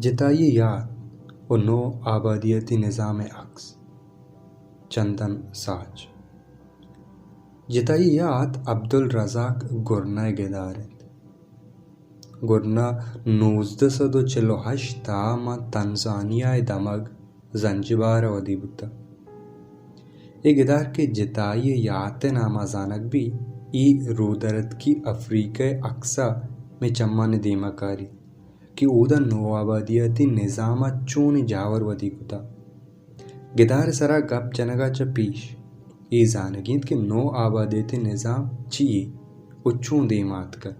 جتائی یات و نو آبادیاتی نظام عکس، چندن ساچ۔ جتائی یات عبدالرزاق گرنا ء گدار انت۔ گرنا نوزدہ سد و چل و ہشت ء ماں تنزانیہ ء دمگ زنجبار ء ودی بوتگ۔ اے گدار کہ جتائی یات ء نام ء زانگ بی، ای رودرتکی افریقہ ء عکس ء مئے چمانی دیما کاری کہ اودا نوآبادیاتی نظام ء چونیں جاور ودی کتگ۔ گدار ء سرا گپ جنگ ء چہ پیش اے زانگی انت کہ نوآبادیاتی نظام چی یے و چون دیما اتکگ؟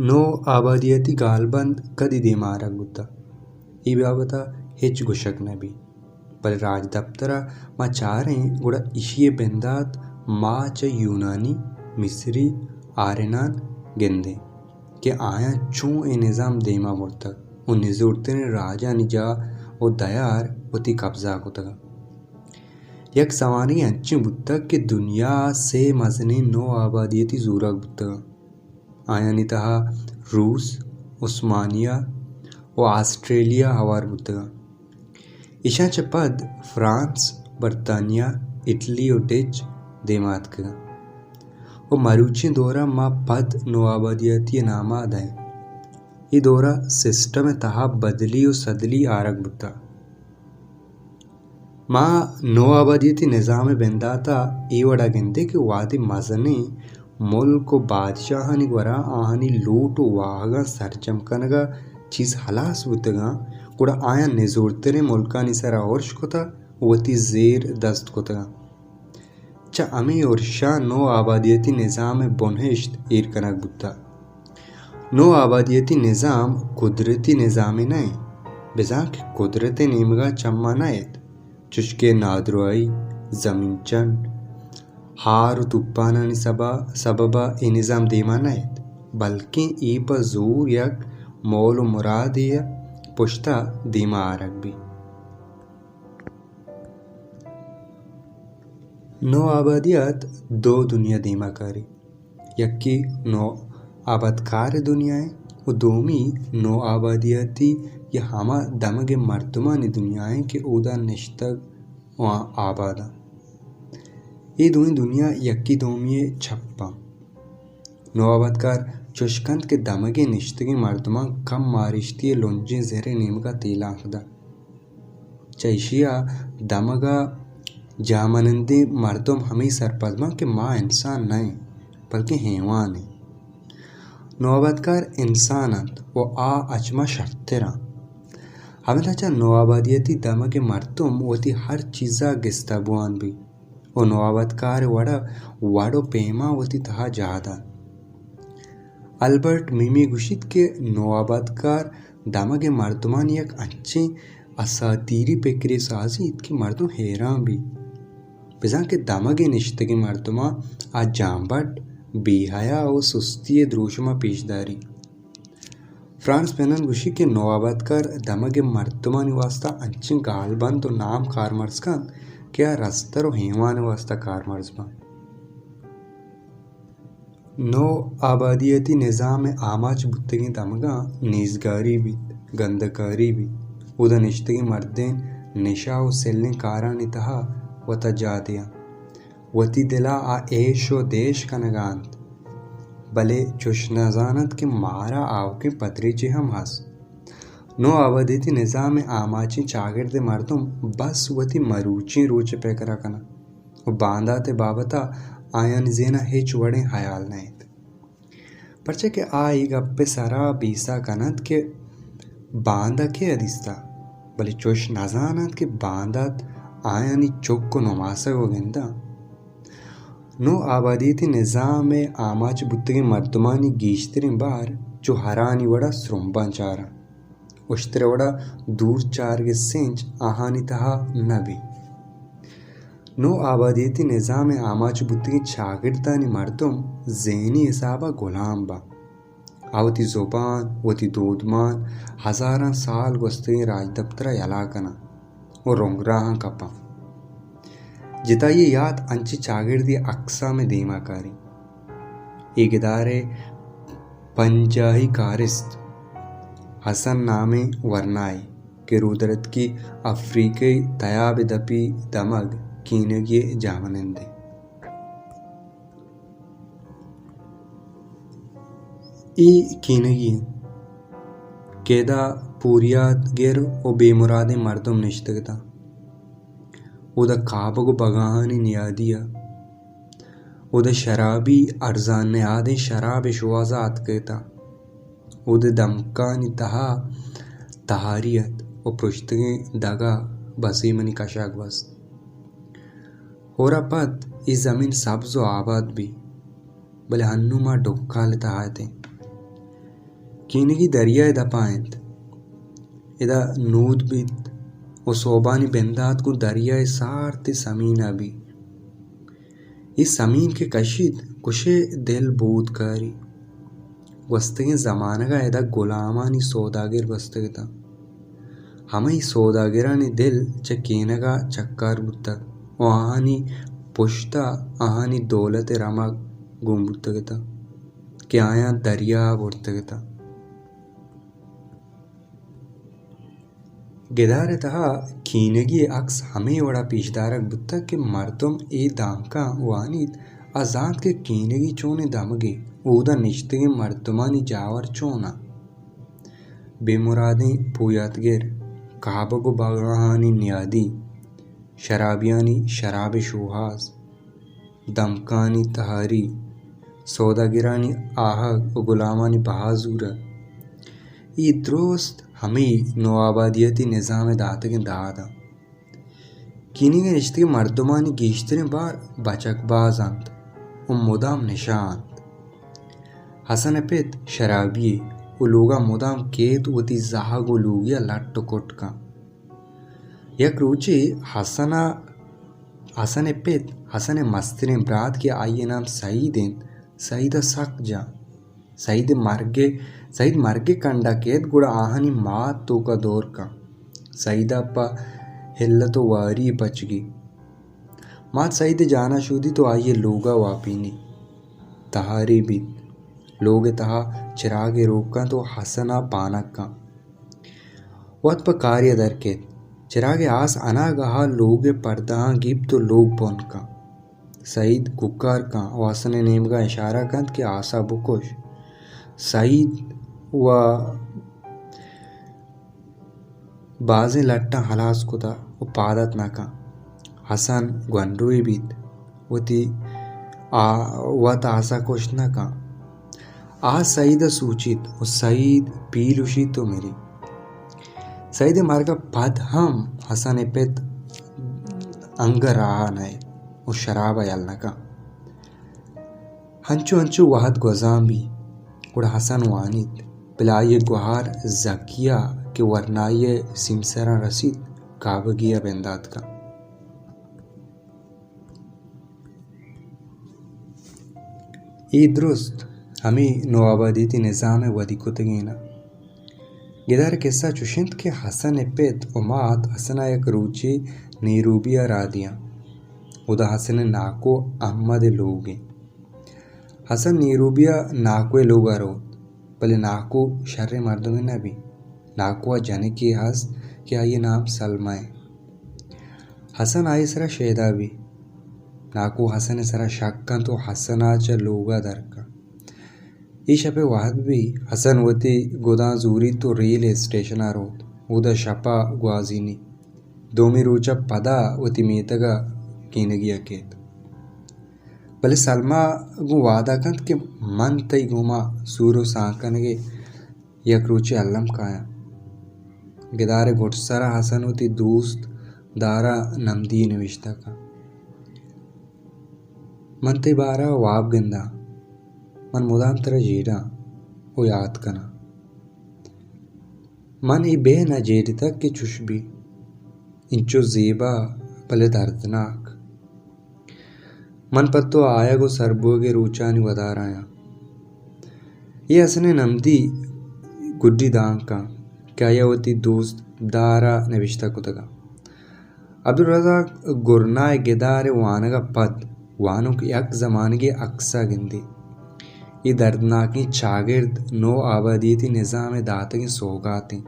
نوآبادیاتی گالبند کدی دیما آرگ بوتگ؟ اے بابت ء ہچ گوشگ نہ بیت، بلے راجدپتر ء ما چاریں گڑا ایشی ء بندات ما چہ یونانی، مصری، آرینان گندیں کہ آیاں چون اے نظام دیما برتگ و نزورتریں راجانی جاہ و دیار وتی قبضہ کتگ۔ یک زمانگے انچیں بوتگ کہ دنیا ء سے مزنیں نوآبادیاتی زورگ بوتگ۔ آیانی تہا روس، عثمانیہ و آسٹریلیا ہوار بوتگ۔ ایشاں چہ پد فرانس، برطانیہ، اٹلی و ڈچ دیما اتکگ انت و مروچیں دور ء ما پد نوآبادیاتی ء نام ء دئیں۔ اے دور ء سسٹم ء تہا بدلی و سدلی آرگ بوتگ۔ ما نوآبادیاتی نظام ء بندات ء اے وڑ ء گندیں کہ وہدے مزنیں ملک و بادشاہانی گورا آہانی لوٹ و واہگاں سرجم کنگ ء چیز ہلاس بوتگاں، گڑا آیاں نزورتریں ملکانی سرا ارش کتگ و وتی زیر دست کتگاں۔ چہ ہمے ارشاں نوآبادیاتی نظام ء بنہشت ایر کنگ بوتگ۔ نوآبادیاتی نظام قدرتی نظامے نہ انت، بزاں کہ قدرت ء نیمگا چما نہ ایت، چشکہ نادراہی، زمین چنڈ، ہار و توپانانی سبا-، سببا اے نظام دیما نہ ایت، بلکیں اے پہ زور یک مول و مرادے ء پشتا دیما آرگ بیت۔ نوآبادیات دو دنیا دیما کاری، یکے نوآبادکار دنیا ء و دومی نوآبادیاتی یا ہما دمگ مردمانی دنیا ء کہ اودا نشتگ و آباداں۔ اے دوئیں دنیا یکے دومی ء چپ آں۔ نوآبادکار چوش کنت کہ دمگے نشتگیں مردماں کم مارشتی ء لنجیں زرے نیمگا تیلانک دنت۔ چہ ایشی ء دمگ ء جاہمنندیں مردم ہمے سرپد باں کہ ما انسان نہ ایں، بلکیں حیوان ایں۔ نوآبادکار انسان انت و آ اچ ما شرتر انت۔ ہمدا چہ نوآبادیاتی دمگ ء مردم وتی ہر چیز ء گستہ بوان بیت و نوآبادکار ء وڑ ء وڑ و پیماں وتی تہا جاہ دنت۔ البرٹ میمی گوشیت کہ نوآبادکار دمگ ء مردمانی یک انچیں اساطیری پکرے سازیت کہ مردم حیران بیت، بزاں کہ دمگ ء نشتگیں مردماں آ جانبڈ، بے حیا و سستی ء دروشم ء پیش داریت۔ فرانس فینن گوشی کہ نوآبادکار دمگ ء مردمانی واستا انچیں گالبند و نام کارمرز کنت کہ آ رستر و حیوان ء واستا کارمرز بنت۔ نو آبادیاتی نظام ء آماچ بوتگیں دمگاں نیزگاری بیت، گندکاری بیت، اودا نشتگیں مردین نشہ و سلیں کارانی تہا وتا جاہ دیاں۔ وتی دل ء آ عیش و دیش کنگ ء انت، بلے چوش نہ زان انت کہ مارا آؤکیں پدریچے ہم ہست۔ نو آبادیتی نظام ء آماچیں چاگرد ء مردم بس وتی مروچیں روچ ء پکر ء کن انت و باندات ء بابت ء آیانی ذہن ء ہچ وڑیں ہیال نہ انت۔ پرچا کہ آ اے گپ ء سرا بیسہ کن انت کہ باندا کئے ء دیستہ، بلے چوش نہ زان انت کہ باندات آیانی چک و نماسگ و گنداں۔ نو آبادیتی نظام ء آماچ بوتگیں مردمانی گیشتریں بار چو ہرانی وڑا سرمباں چاراں۔ اشتر ء وڑا دور چارگ ء سنچ آہانی تہا نہ بیت۔ نو آبادیتی نظام ء آماچ بوتگیں چاگردانی مردم ذہنی حساب ء گلام باں۔ آ وتی زبان، وتی دودمان ہزاراں سال گوستگیں راجدپتر ء یلا کناں و رنگراہاں کپاں۔ جتائی ء یات انچیں چاگردے عکساں مئے دیما کاری۔ اے گدار ء پنجاہی کارست حسن نامیں ورنائے کہ رودرتکی افریقہ ءِ تیاب ءِ دپی دمگ کینگی ءِ جاہمنندے۔ اے کینگی انت کہ ادا پوریات گر و بے مرادیں مردم نشتگ اتاں۔ اودا کابگ و بگاہانی نیادی ءَ اودا شرابی ارزان نہادیں شراب ءِ شوہاز ءَ آتکگ اتاں۔ اود ءِ دمکانی تہا تہاری ات و پرشتگیں دگ ءَ بزے منی کشاگ بست۔ ہور ءَ پد اے زمین سبز و آباد بی، بلے ہنوں ما ڈکال ءِ تہا اتیں۔ کینگی دریا ءِ دپا انت۔ ادا نود بیت و سہبانی بندات گوں دریا ءِ سارتیں سمین ءَ بی۔ اے سمین کہ کشیت، گوشے دل بود کاری۔ گوستگیں زمانگ ءَ ادا گلامانی سوداگر گوستگ اتاں۔ ہمے سوداگرانی دل چہ کینگ ءَ چکار بوتگ و آہانی پشت ءَ آہانی دولت ءِ رمگ گون بوتگ اتاں کہ آیاں دریا ءَ برتگ اتاں۔ گدار ءِ تہا کینگی ءِ عکس ہمے وڑا پیش دارگ بوتگ کہ مردم اے دانکاں وانیت، آ زانت کہ کینگی چونیں دمگے، اودا نشتگیں مردمانی جاور چون انت۔ بے مرادیں پویاتگر، کابگ و بگاہانی نیادی، شرابیانی شراب ءِ شوہاز، دمکانی تہاری، سوداگرانی آہگ و گلامانی بہا زورگ، اے درست ہمے نوآبادیاتی نظام ءِ داتگیں داد انت۔ کینگ ءَ نشتگیں مردمانی گیشتریں بار بچک باز انت و مدام نشہ انت۔ حسن ءِ پت شرابی یے و لوگ ءَ مدام کیت، وتی زہگ و لوگی ءَ لٹ و کٹ کنت۔ یک روچے حسن ءَ، حسن ءِ پت، حسن ءِ مستریں برات کہ آئی ءِ نام سعید انت، سعید ءَ سک جاں۔ سعید ءِ مرگ ءَ، سعید مرگ ءِ کنڈ ءَ کیت، گڑا آہانی مات توک ءَ دور کن۔ سعید ءَ پہ ہلت و واری پچ گی۔ مات سعید ءِ جان ءَ شودیت و آئی ءِ لوگ ءَ واپینی۔ تہاری بیت۔ لوگ ءِ تہا چراگے روک کنت و حسن ءَ پانگ کن۔ وت پہ کارے ءَ در کیت۔ چراگ ءِ آس اناگہ ءَ لوگ ءِ پردہاں گیپت و لوگ پن کن۔ سعید کوکار کن و حسن ءِ نیمگ ءَ اشارہ کنت کہ آس ءَ بکش۔ سعید و بازیں لٹاں ہلاس کتہ و پاد ات نہ کن۔ حسن گونڈوے بیت، وتی آ، وت آس ءَ کشت نہ کن۔ آ سعید ءَ سوچیت و سعید پیلوشیت و مری۔ سعید ءِ مرگ ءَ پد ہم حسن ءِ پت انگہ راہ ءَ نئیت و شراب ءَ یل نہ کن۔ ہنچو ہنچو وہد گوزان بی، گڑا حسن وانیت، بلے آئی ءِ گوہار زکیہ کہ ورنائی ءِ سیمسراں رسیت، کابگی ءَ بندات کن۔ اے درست ہمے نوآبادیاتی نظام ءِ ودی کتگین ءَ۔ گدار ءِ کسہ چوش انت کہ حسن ءِ پت و مات حسن ءَ یک روچے نیروبی ءَ راہ دیاں۔ اودا حسن ءِ ناکو احمد ءِ لوگ انت۔ حسن نیروبی ءَ ناکو ءِ لوگ ءَ روت، بلے ناکو شریں مردمے نہ بی۔ ناکو ءَ جنکے ہست کہ آئی ءِ نام سلمہ انت۔ حسن آئی ءِ سرا شیدا بی۔ ناکو حسن ءِ سرا شک کنت و حسن ءَ چہ لوگ ءَ در کنت۔ اے شپ ءِ وہد بی، حسن وتی گداں زوریت و ریل اسٹیشن ءَ روت۔ اودا شپ ءَ گوازینی۔ دومی روچ ءَ پدا وتی میتگ ءَ کینگی ءَ کیت۔ بلے سلمہ گوں وعدہ کنت کہ من تئی گوما سور و سانگ کنگ ءَ یک روچے الم کایاں۔ گدار ءِ گڈسر ءَ حسن وتی دوست دارا نمدی نوشتہ کنت۔ من تئی بارہ ءَ واب گنداں۔ من مدام ترا جیڑاں و یات کناں۔ من اے بہ نہ جیڑتگ کہ چش بی، انچو زیبا بلے دردناک۔ من پہ تو آیگ و سربوگ ءِ روچانی ودار ءَ آں۔ اے حسن ءِ نمدی گڈی دانکاں کہ آئی ءَ وتی دوست دار ءَ نبشتہ کتگ۔ عبدالرزاق گرنا ءِ گدار ءِ وانگ ءَ پد وانوک یک زمانگے عکس ءَ گندی۔ اے دردناکیں چاگرد نو آبادیتی نظام ءِ داتگیں سوگات اِنت۔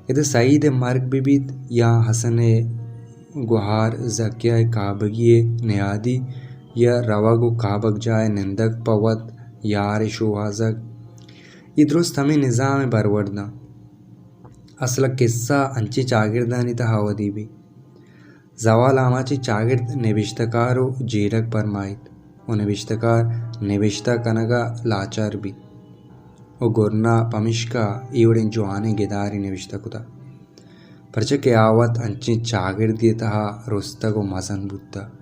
ادا سعید ءِ مرگ بہ بیت یا حسن ءِ گہار زکیہ ءِ کابگی ءِ نیادی یا روگ ءُ کابگ جاہ ءِ نندگ پہ وت یار ءِ شوہازگ، اے درست ہمے نظام ءِ برورد اَنت۔ اصل ءَ کسہ انچیں چاگردانی تہا ودی بیت۔ زوال آماچیں چاگرد نبشتہ کار ءُ جیڑگ پرمائیت ءُ نبشتہ کار نبشتہ کنگ ءَ لاچار بیت ءُ گورنا پمیشکا اے وڑیں جوانیں گدارے نبشتہ کتگ، پرچا کہ آ وت انچیں چاگردے ءِ تہا رستگ ءُ مزن بوتگ۔